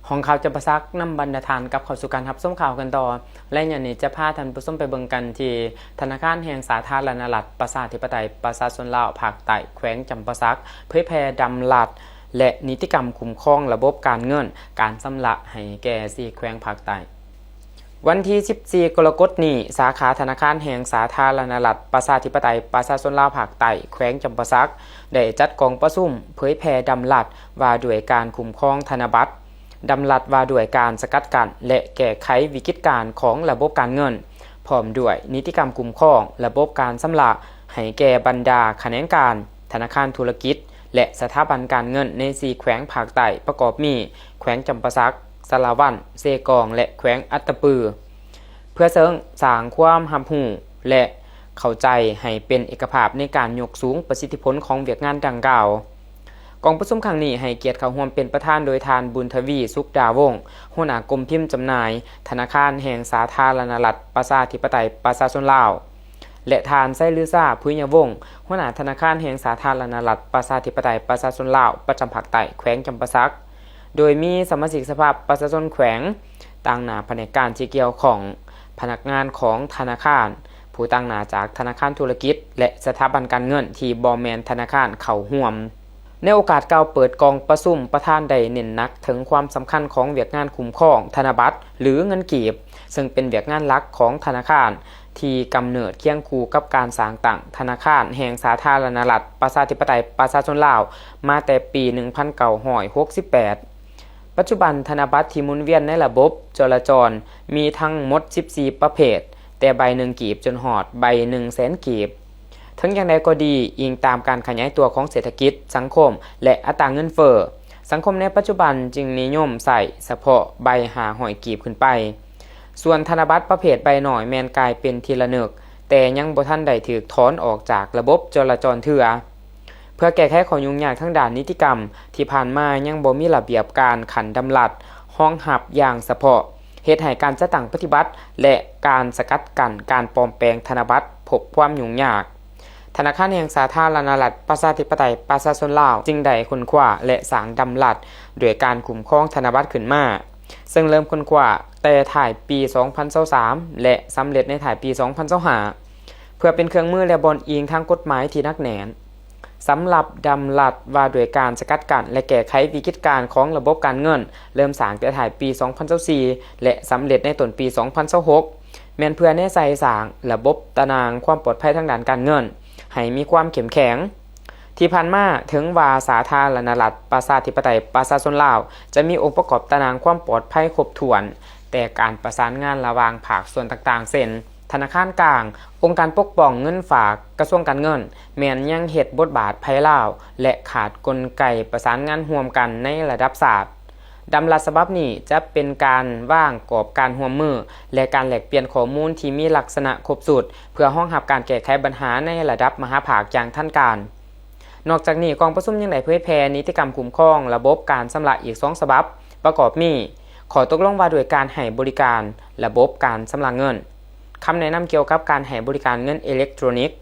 ຫ້ອງຂ່າວຈຳປາສັກ ນຳບັນດາທ່ານກັບເຂົ້າສູ່ການຮັບຊົມຂ່າວກັນຕໍ່ ແລະ ຍາມນີ້ຈະພາທ່ານຜູ້ຊົມໄປເບິ່ງກັນທີ່ ທະນາຄານແຫ່ງສາທາລະນະລັດ ປະຊາທິປະໄຕ ປະຊາຊົນລາວ ພາກໃຕ້ ແຂວງຈຳປາສັກ ເຜີຍແຜ່ດຳລັດ ແລະ ນິຕິກຳຄຸ້ມຄອງລະບົບການເງິນ ການຊຳລະໃຫ້ແກ່ສີ່ແຂວງພາກໃຕ້. ວັນທີສິບສີ່ ກໍລະກົດນີ້ ສາຂາທະນາຄານແຫ່ງສາທາລະນະລັດ ປະຊາທິປະໄຕ ປະຊາຊົນລາວ ພາກໃຕ້ ແຂວງຈຳປາສັກ ໄດ້ຈັດກອງປະຊຸມເຜີຍແຜ່ດຳລັດວ່າດ້ວຍການຄຸ້ມຄອງທະນະບັດ, ດຳລັດວ່າດ້ວຍການສະກັດກັ້ນ ແລະ ແກ້ໄຂວິກິດການຂອງລະບົບການເງິນ, ພ້ອມດ້ວຍນິຕິກຳຄຸ້ມຄອງລະບົບການຊຳລະໃຫ້ແກ່ບັນດາຂະແໜງການ, ທະນາຄານທຸລະກິດ ແລະ ສະຖາບັນການເງິນໃນສີ່ແຂວງພາກໃຕ້ ປະກອບມີ ແຂວງຈຳປາສັກ, ສາລະວັນ, ເຊກອງ ແລະ ແຂວງອັດຕະປື ເພື່ອເສີມສ້າງຄວາມຮັບຮູ້ ແລະ ເຂົ້າໃຈໃຫ້ເປັນເອກະພາບໃນການຍົກສູງປະສິດທິຜົນຂອງວຽກງານດັ່ງກ່າວ. ກອງປະຊຸມຄັ້ງນີ້ໃຫ້ກຽດເຂົ້າຮ່ວມເປັນປະທານໂດຍທ່ານ ບຸນທະວີ ສຸກດາວົງ ຫົວໜ້າກົມພິມຈຳໜ່າຍ ທະນາຄານແຫ່ງສາທາລະນະລັດ ປະຊາທິປະໄຕ ປະຊາຊົນລາວ ແລະ ທ່ານ ໄຊລືຊາ ຜຸຍຍະວົງ ຫົວໜ້າທະນາຄານແຫ່ງສາທາລະນະລັດ ປະຊາທິປະໄຕ ປະຊາຊົນລາວ ປະຈຳພາກໃຕ້ ແຂວງຈຳປາສັກ ໂດຍມີສະມາຊິກສະພາປະຊາຊົນແຂວງ, ຕາງໜ້າພະແນກການທີ່ກ່ຽວຂ້ອງ, ພະນັກງານຂອງທະນາຄານ, ຜູ້ຕາງໜ້າຈາກທະນາຄານທຸລະກິດ ແລະ ສະຖາບັນການເງິນທີ່ບໍ່ແມ່ນທະນາຄານເຂົ້າຮ່ວມ. ໃນໂອກາດກ່າວເປີດກອງປະຊຸມ, ປະທານໄດ້ເນັ້ນໜັກເຖິງຄວາມສຳຄັນຂອງວຽກງານຄຸ້ມຄອງທະນະບັດ ຫຼື ເງິນກີບ, ເຊິ່ງເປັນວຽກງານຫຼັກຂອງທະນາຄານ ທີ່ກຳເນີດຄຽງຄູ່ກັບການສ້າງຕັ້ງທະນາຄານແຫ່ງສາທາລະນະລັດ ປະຊາທິປະໄຕ ປະຊາຊົນລາວ ມາແຕ່ປີໜຶ່ງພັນເກົ້າຮ້ອຍຫົກສິບແປດ. ປັດຈຸບັນ ທະນະບັດທີ່ໝູນວຽນໃນລະບົບຈໍລະຈອນມີທັງໝົດສິບສີ່ປະເພດ, ແຕ່ໃບໜຶ່ງກີບຈົນຮອດໃບໜຶ່ງແສນກີບ. ເຖິງຢ່າງໃດກໍດີ, ອີງຕາມການຂະຫຍາຍຕົວຂອງເສດຖະກິດ, ສັງຄົມ ແລະ ອັດຕາເງິນເຟີ້, ສັງຄົມໃນປັດຈຸບັນຈຶ່ງນິຍົມໃຊ້ສະເພາະໃບຫ້າຮ້ອຍກີບຂຶ້ນໄປ. ສ່ວນທະນະບັດປະເພດໃບນ້ອຍແມ່ນກາຍເປັນທີ່ລະນຶກ, ແຕ່ຍັງບໍ່ທັນໄດ້ຖືກຖອນອອກຈາກລະບົບຈໍລະຈອນເທື່ອ. ເພື່ອແກ້ໄຂຂໍ້ຫຍຸ້ງຍາກທາງດ້ານນິຕິກຳ, ທີ່ຜ່ານມາຍັງບໍ່ມີລະບຽບການຂັ້ນດຳລັດຮອງຮັບຢ່າງສະເພາະ, ເຮັດໃຫ້ການຈັດຕັ້ງປະຕິບັດ ແລະ ການສະກັດກັ້ນການປອມແປງທະນະບັດພົບຄວາມຫຍຸ້ງຍາກ. ທະນາຄານແຫ່ງສາທາລະນະລັດ ປະຊາທິປະໄຕ ປະຊາຊົນລາວ ຈຶ່ງໄດ້ຄົ້ນຄວ້າ ແລະ ສ້າງດຳລັດດ້ວຍການຄຸ້ມຄອງທະນະບັດຂຶ້ນມາ, ເຊິ່ງເລີ່ມຄົ້ນຄວ້າແຕ່ທ້າຍປີສອງພັນຊາວສາມ ແລະ ສຳເລັດໃນທ້າຍປີສອງພັນຊາວຫ້າ ເພື່ອເປັນເຄື່ອງມື ແລະ ບ່ອນອີງທາງກົດໝາຍທີ່ໜັກແໜ້ນ. ສຳລັບດຳລັດວ່າດ້ວຍການສະກັດກັ້ນ ແລະ ແກ້ໄຂວິກິດການຂອງລະບົບການເງິນ ເລີ່ມສ້າງແຕ່ທ້າຍປີສອງພັນຊາວສີ່ ແລະ ສຳເລັດໃນຕົ້ນປີສອງພັນຊາວຫົກ ແມ່ນເພື່ອແນໃສ່ສ້າງລະບົບຕາໜ່າງຄວາມປອດໄພທາງດ້ານການເງິນໃຫ້ມີຄວາມເຂັ້ມແຂງ. ທີ່ຜ່ານມາ, ເຖິງວ່າສາທາລະນະລັດ ປະຊາທິປະໄຕ ປະຊາຊົນລາວ ຈະມີອົງປະກອບຕາໜ່າງຄວາມປອດໄພຄົບຖ້ວນ, ແຕ່ການປະສານງານລະຫວ່າງພາກສ່ວນຕ່າງໆ ເຊັ່ນ ທະນາຄານກາງ, ອົງການປົກປ້ອງເງິນຝາກ, ກະຊວງການເງິນ ແມ່ນຍັງເຮັດບົດບາດໄພລາວ ແລະ ຂາດກົນໄກປະສານງານຮ່ວມກັນໃນລະດັບຊາດ. ດຳລັດສະບັບນີ້ຈະເປັນການວາງກອບການຮ່ວມມື ແລະ ການແລກປ່ຽນຂໍ້ມູນທີ່ມີລັກສະນະຄົບຊຸດ ເພື່ອຮອງຮັບການແກ້ໄຂບັນຫາໃນລະດັບມະຫາພາກຢ່າງທັນການ. ນອກຈາກນີ້, ກອງປະຊຸມຍັງໄດ້ເຜີຍແຜ່ນິຕິກຳຄຸ້ມຄອງລະບົບການຊຳລະອີກສອງສະບັບ, ປະກອບມີ ຂໍ້ຕົກລົງວ່າດ້ວຍການໃຫ້ບໍລິການ, ລະບົບການຊຳລະເງິນ, ຄຳແນະນຳກ່ຽວກັບການໃຫ້ບໍລິການເງິນເອເລັກໂຕຣນິກ,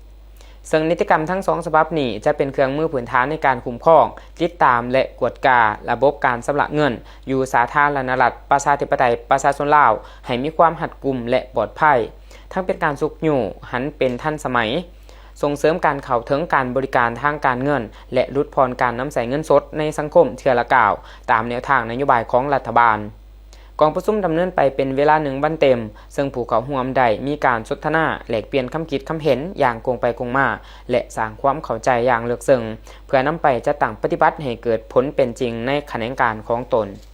ເຊິ່ງນິຕິກຳທັງສອງສະບັບນີ້ຈະເປັນເຄື່ອງມືພື້ນຖານໃນການຄຸ້ມຄອງ, ຕິດຕາມ ແລະ ກວດກາລະບົບການຊຳລະເງິນຢູ່ສາທາລະນະລັດ ປະຊາທິປະໄຕ ປະຊາຊົນລາວ ໃຫ້ມີຄວາມຮັດກຸມ ແລະ ປອດໄພ, ທັງເປັນການຊຸກຍູ້ຫັນເປັນທັນສະໄໝ, ສົ່ງເສີມການເຂົ້າເຖິງການບໍລິການທາງການເງິນ ແລະ ຫຼຸດຜ່ອນການນຳໃຊ້ເງິນສົດໃນສັງຄົມເທື່ອລະກ້າວ ຕາມແນວທາງນະໂຍບາຍຂອງລັດຖະບານ. ກອງປະຊຸມດຳເນີນໄປເປັນເວລາໜຶ່ງວັນເຕັມ, ເຊິ່ງຜູ້ເຂົ້າຮ່ວມໄດ້ມີການສົນທະນາ, ແລກປ່ຽນຄຳຄິດຄຳເຫັນຢ່າງກົງໄປກົງມາ ແລະ ສ້າງຄວາມເຂົ້າໃຈຢ່າງເລິກເຊິ່ງ, ເພື່ອນຳໄປຈັດຕັ້ງປະຕິບັດໃຫ້ເກີດຜົນເປັນຈິງໃນຂະແໜງການຂອງຕົນ.